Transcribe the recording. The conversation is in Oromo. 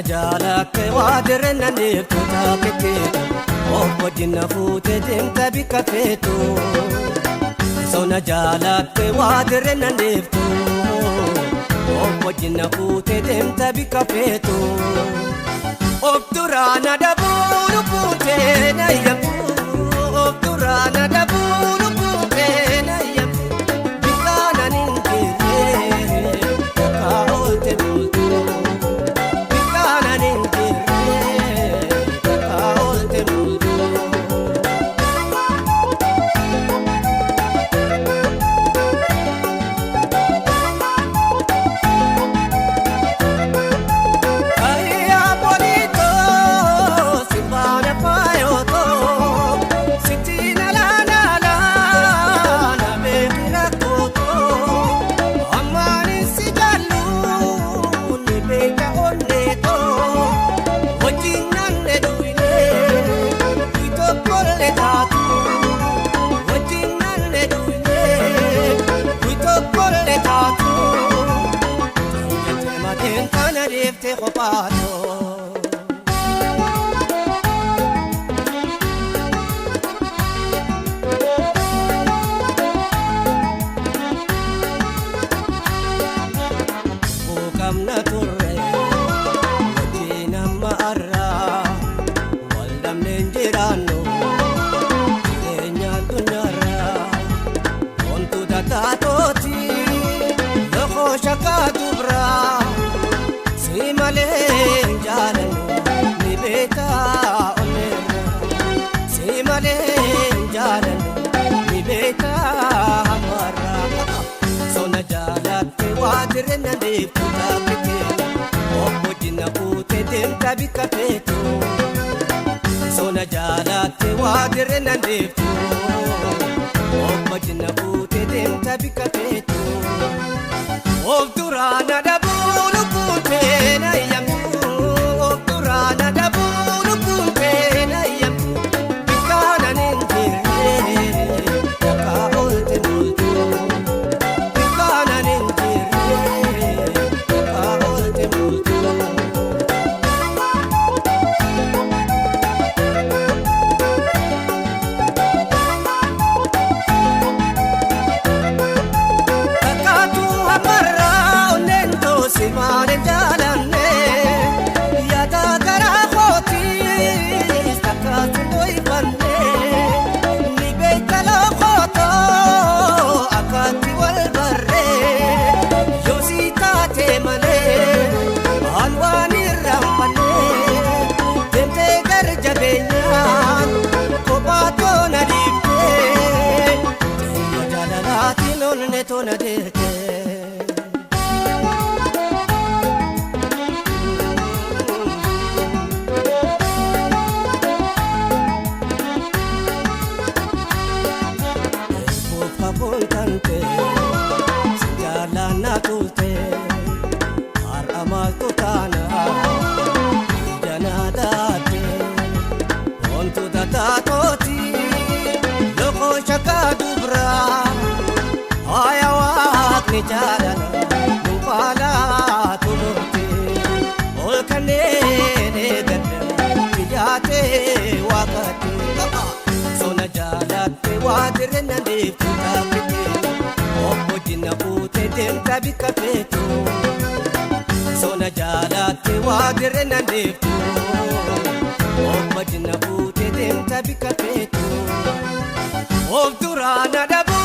Jaalatte waa dirrenna deemtu taakkeetu obbo Jinna fuutee deemta bikka feetu. Sona jaalatte waa dirrenna deemtu obbo Jinna fuutee deemta bikka feetu. Of duraana dabuu lubbuutee na eeyyamtu, of duraana dabuu lubbuutee na eeyyamtu, bikkaanaan hin jirre takka oolte bultu. Bikkaanaan hin jirre takka oolte bultu. Ayyaa bonitoo si baana faayotoo sitti nalaalaalaa na beekna kootoo ammaan si jaallu ni beeka onneetoo wajjin nanne duwinee kuitokkolle taatu wajjin nanne duwinee kuitokkolle taatu. Mateen kana deeftee kophaatoo. Buuqamna turre wajjin amma arraa wal dhabneen jiraannu jireenya addunyaarraa wantoota taatooti loqoo shakkaa dubraa si malee hin jaalannu ni beekaa onneerra si malee hin jaalannu ni beekaa hamarraa. Sona jaalatte waa dirrenna deemtu taakkeetu obbo Jinna fuutee deemta bikka feetu. Sona jaalatte waa dirrenna deemtu obbo Jinna fuutee deemta bikka feetu. Of duraana dabuu lubbuutee na eeyyamtu, of duraana dabuu lubbuutee na eeyyamtu, bikkaanaan hin jirre takka oolte bultu. Bikkaanaan hin jirre takka oolte bultu. Kakkaatu hammarraa onneen toosi maal hin jaalanne yaada garaa kootiis takkaatu dho'ifanne ni beekta loqotoo akkaatti wal barree yoosii taate malee waan waan irraanfanne deemtee gar jabeenyaan kophaa toona dhiiftee xiyyoo jaalalaatiin onne toona deerte. Erbuuf kakuun tante si jaalannaa tulte har'a maaltu taana ija naa daatte wantoota taatooti loqoo shakkaa dubraa haaya waaqni jaalala nu faalaa tulurte ol kanneen eegadda biyyaatee waaqatte. Sona jaalatte waa dirrenna deemtu taakkeetu obbo Jinna fuutee deemta bikka feetu. Sona jaalatte waa dirrenna deemtu obbo Jinna fuutee deemta bikka feetu. Of duraana dabuu.